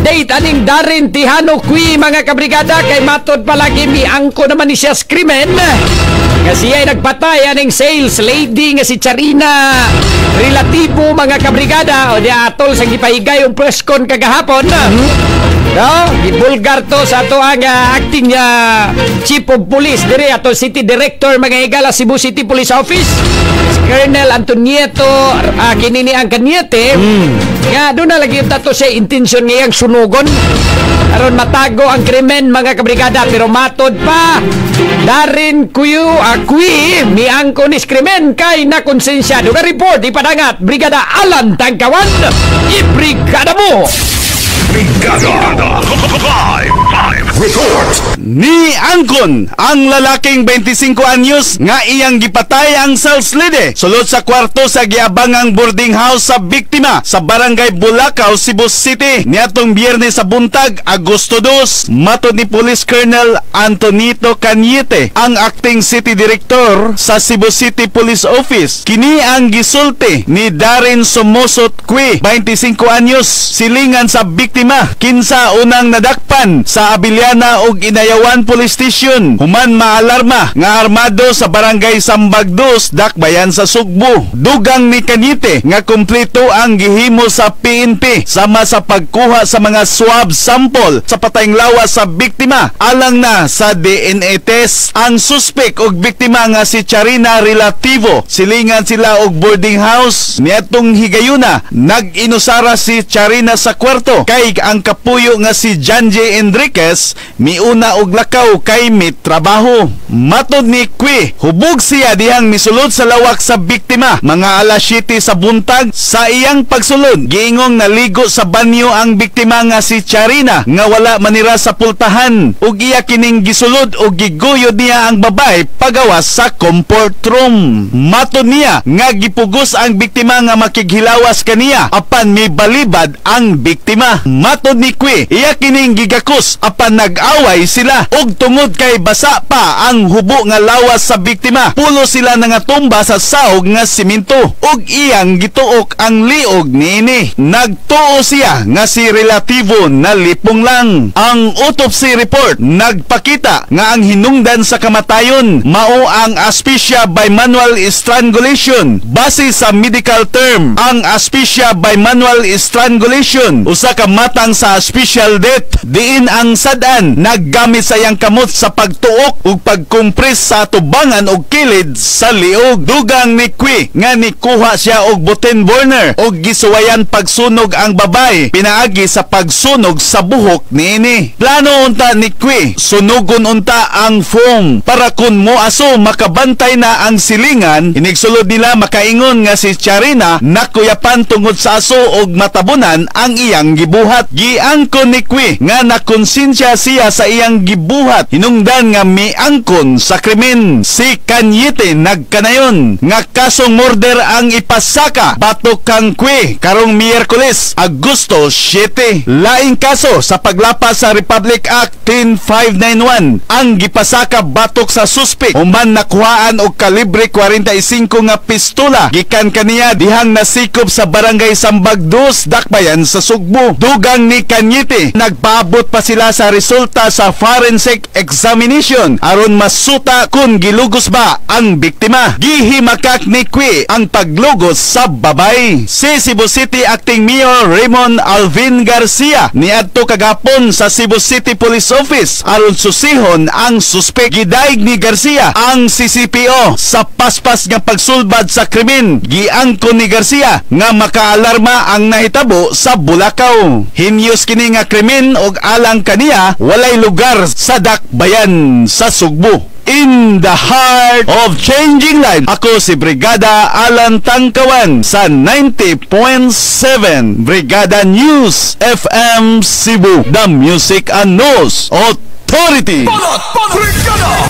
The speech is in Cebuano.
Update aning Darren Tihano Cui, mga kabrigada, kay matod palagi miangko naman ni siya sa krimen nga siya ay nagpatay aning sales lady nga si Charina Relativo, mga kabrigada. O di atol sa gipahigay yung press con kagahapon, no? Gibulgar to sa ato ang acting chief of police dire ato city director, mga higala, Cebu City Police Office, si Colonel Antonieto kini ni ang Cañete, nga doon na lagi yung tato siya intensyon ngayang sunugon aron matago ang krimen, mga kabrigada. Pero matod pa Darren Kuyu Akui miangko ni krimen kay na konsensya. Duga report ipadangat Brigada Alan Tangkawan, ibrigada mo. Brigada Live Live Report. Ni angkon ang lalaking 25 anyos nga iyang gipatay ang sales lady sulod sa kwarto sa giabangang boarding house sa biktima sa Barangay Bulacau, Cebu City niadtong Biyernes sa buntag, Agosto 2. Matod ni Police Colonel Antonito Cañete, ang acting city director sa Cebu City Police Office, kini ang gisulti ni Darren Somosot Cui, 25 anyos, silingan sa biktima, kinsa unang nadakpan sa Abellana ug Inayawan Police Station human maalarma nga armado sa Barangay Sambag 2, Dakbayan sa Sugbo. Dugang ni Cañete nga kumpleto ang gihimo sa PNP sama sa pagkuha sa mga swab sample sa patayng lawas sa biktima alang na sa DNA test. Ang suspect og biktima nga si Charina Relativo, silingan sila og boarding house. Niadtong higayuna, nag-inusara si Charina sa kwarto kay ang kapuyo nga si Janjay Enriquez miuna og lakaw kay mitrabaho. Matod ni Cui, hubog siya dihang misulod sa lawak sa biktima mga alas 7 sa buntag. Sa iyang pagsulod, giingong naligo sa banyo ang biktima nga si Charina nga wala manira sa pultahan ug iya kining gisulod ug giguyod niya ang babae pagawas sa comfort room. Matod niya nga gipugos ang biktima nga makighilawas kaniya apan mibalibad ang biktima. Matod ni Cui, iya kining gigakos apan nag-away sila ug tungod kay basa pa ang hubo nga lawas sa biktima, pulo sila nangatumba sa sahog nga simento ug iyang gituok ang liog niini. Nagtuo siya nga si Relativo na lipong lang. Ang autopsy report nagpakita nga ang hinungdan sa kamatayon mao ang asphyxia by manual strangulation. Base sa medical term, ang asphyxia by manual strangulation usa ka matang sa asphyxial death diin ang sad-an naggamit sa iyang kamot sa pagtuok ug pagkompres sa tubangan og kilid sa liog. Dugang ni Cui nga nikuha siya og butane burner og gisuwayan pagsunog ang babae pinaagi sa pagsunog sa buhok niini. Plano unta ni Cui, sunugon unta ang foam para kun mo aso makabantay na ang silingan. Inigsulod nila makaingon nga si Charina nakuyapan tungod sa aso og matabunan ang iyang gibuhat. Giangkon ni Cui nga nakonsensya siya sa iyang gibuhat hinungdan nga miangkon sa krimen. Si Cañete nagkanayon nga kasong murder ang ipasaka batok kang Cui karong Miyerkules, Agosto 7. Laing kaso sa paglapas sa Republic Act 10591 ang gipasaka batok sa suspect human nakuhaan og kalibre 45 nga pistola gikan kaniya dihang nasikop sa Barangay Sambag 2, Dakbayan sa Sugbo. Dugang ni Cañete, nagpaabot pa sila sa resulta sa forensic examination aron masuta kung gilugos ba ang biktima. Gihimakak ni Cui ang paglugos sa babay. Si Cebu City Acting Mayor Raymond Alvin Garcia niadto kagahapon sa Cebu City Police Office aron susihon ang suspect. Gidaig ni Garcia ang CCPO sa paspas nga pagsulbad sa krimen. Giangkon ni Garcia nga makaalarma ang nahitabo sa Bulacau. Heinous kini nga krimen og alang kaniya walay lugar sa Dakbayan sa Sugbo. In the heart of changing lives, ako si Brigada Alan Tangkawan sa 90.7 Brigada News FM Cebu, the Music and News Authority. Balot Brigada.